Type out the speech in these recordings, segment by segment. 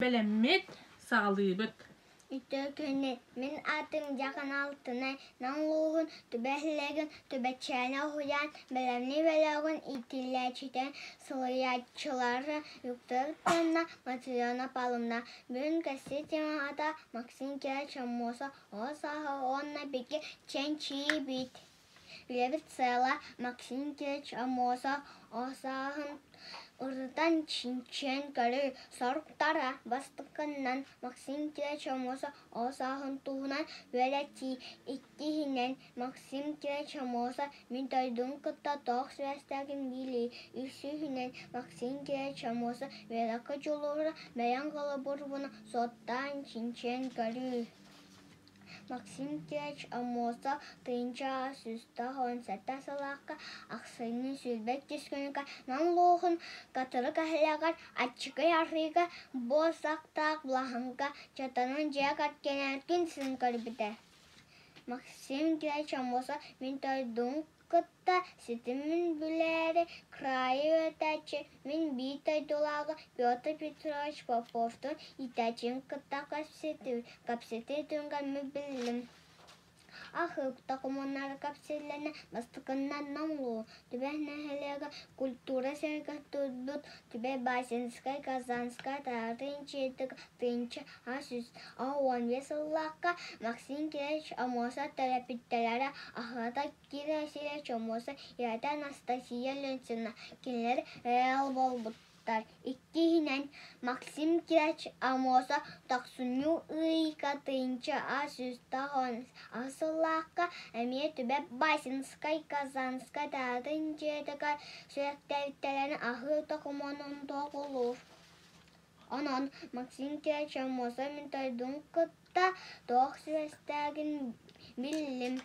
Бэлэммит, саҕалыыбыт. Үтүө күнү! Мин аатым Дьахан Алтынай, Нам улууһун Түбэһилэгин Түбэчээнэ уһуйаан бэлэмнии бөлөҕүн иитиллээччитэ, суруйааччылара Виктор Петровна, Матрена Павловна. Бүгүн кэпсиир темаҕа Максим Кирович Аммосов оҕо сааһа уонна биһиги чэнчийбит. Үлэбит сыала Максим Кирович Аммосов оҕо сааһын ырытан чинчийэн көрүү, соруктара бастакынан Максим Кирович Аммосов оҕо сааһын туһунан үөрэтии, иккиһинэн Максим Кирович Аммосов мин дойдум кытта туох сибээстээҕин билии, үсүһүнэн Максим Кирович Аммосов үөрэххэ дьулуһара бэйэҥ холобурбун суоттаан чинчийэн көрүү. Максим Кирович Аммосов 1197 сыллаахха ахсынньы 22 күнүгэр Нам улууһун Катырык нэһилиэгэр Аччыгый арыыга буор сахтаах балаһаҥҥа дьаданан дьиэ кэргэнэ күн сирин көрбүтэ. Максим Кирович Аммосов мин дойдум кытта ситимин билээри кыраайы үөрэтээччи, мин биир дойдулааҕы Петр Петрович Поповтуун иитээччини кытта кэпсэтии түмүгэр биллим. Архыып докумуоннара кэпсииллэринэн бастакыннан Нам улууһун Түбэ нэһилиэгэ культура сиригэр турбут Түбэ Базинскай, Казанскай таһаатын дьиэтигэр 1865 сыллаахха Максим Кирович Аммосов төрөппүттэрэ аҕата Кира Васильевич Аммосов, ийэтэ Анастасия Ленцина кинилэр ыал буолбуттар. Иккиһинэн, Максим Кирович Аммосов тохсунньу ыйга 1898 сыллаахха эмиэ Түбэ Базинскай, Казанскай таһаатын дьиэтигэр сүрэхтээбиттэрин аһыы докумуонун туоһулуур. Онон Максим Кирович Аммосов мин дойдум кытта туох сибээстээҕин биллим.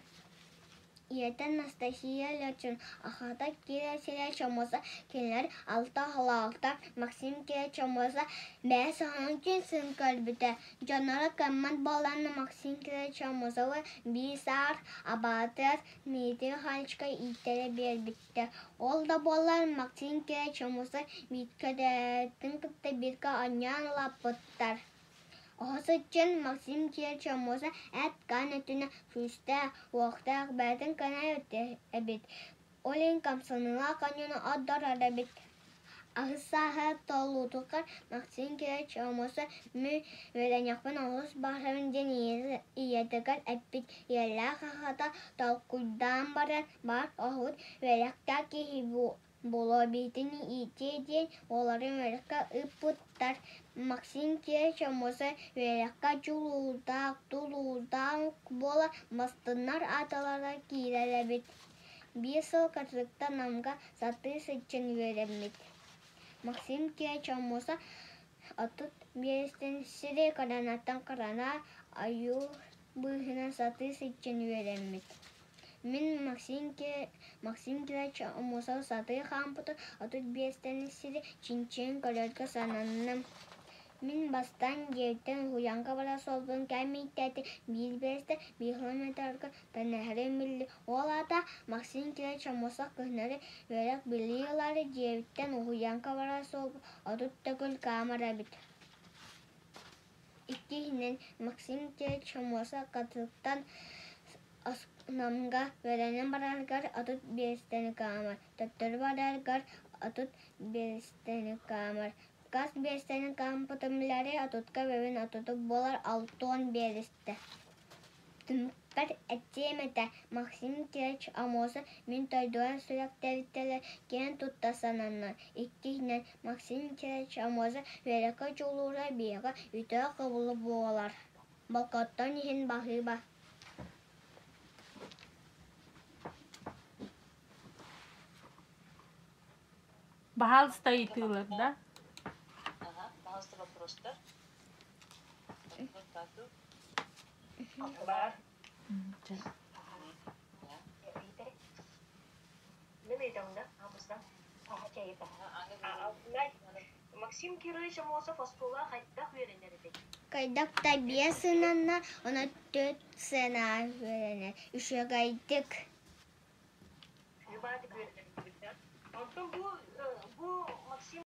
Ийэтэ Анастасия Лечин, аҕата Кира Васильевич Аммосов, кинилэр алта оҕолоохтор. Максим Кирович Аммосов бэйэ саҥа күн сирин көрбүтэ. Дьонноро кыаммат буолан Максим Кирович Аммосовы биир саар абаатыгар Дмитрий Михайловичка ииттэрэ биэрбиттэр. Ол да буоллар Максим Кирович Аммосов Мииткэлээтин кытта бииргэ оонньоон улааппыттар. Оһо сылдьан Максим Кирович Аммосов эт-хаан өттүнэн күүстээх, уохтаах, бэйэтин көнө эбит, ол иһин хамсаныылаах оонньууну ордорор эбит. Аһыс сааһа туолуутугар Максим Кирович Аммосов мин үөрэниэхпин олус баҕарабын диэн ийэтигэр эппит. Ийэлээх аҕата толкуйдаан баран, баар оһуут үөрэхтээх киһи буолуо эбитин иитиэ диэн уолларын үөрэххэ ыыппыттар. Максим Кирович Аммосов үөрэххэ дьулуурдаах, тулуурдаах буола бастыҥнар ааталара киирэр эбит. Биир сыл Катырыкта Намга сатыы сылдьан үөрэммит. Максим Кирович Аммосов 35 сири кыранаттан кырана ойуур быыһынан сатыы сылдьан үөрэммит. Мин Максим Кирович Аммосов сатыы хаампытын 35 сири чинчийэн көрөргө сананным. Мин бастаан дьиэбиттэн уһуйааҥҥа барар суолбун кээмэйдээтим, биир биэстэ биир километрга төннөһөрүм биллэ. Ол аата Максим Кирович Аммосов кыһыннары үөрэх-билии ылаары дьиэбиттэн уһуйааҥҥа барар суолбун 30 төгүл хаамар эбит. Иккиһинэн, Максим Кирович Аммосов Катыттан Намга үөрэнэн барарыгар 35 хаамар, төттөрү барарыгар 35 хаамар. Хас биэстэни хаампытым билээри отутка бэбин отутук буолар алтыан биэристэ. Түмүкпэр этиэм этэ, Максим Кирович Аммосов мин дойдубар сүрэхтэбиттэрэ киэн тутта сананна. Иккиһинэн, Максим Кирович Аммосов үөрэххэ дьулуура биһиэхэ үтүө холобур буолар. Болҕомтоҥ иһин баһыыба. Баһаалыста ыйытыылар да? Ага, пожалуйста, вопростар. Бар. Мен ыйтамда, Максим Кирович Амосов оскуола хайдах үөрэнэр этэй? Хайдах да биэс сынанна, ону төрт сына үөрэнэр. Үчүгэйдик. Үчүгэйдик үөрэнэр. Онтон бу бу Максим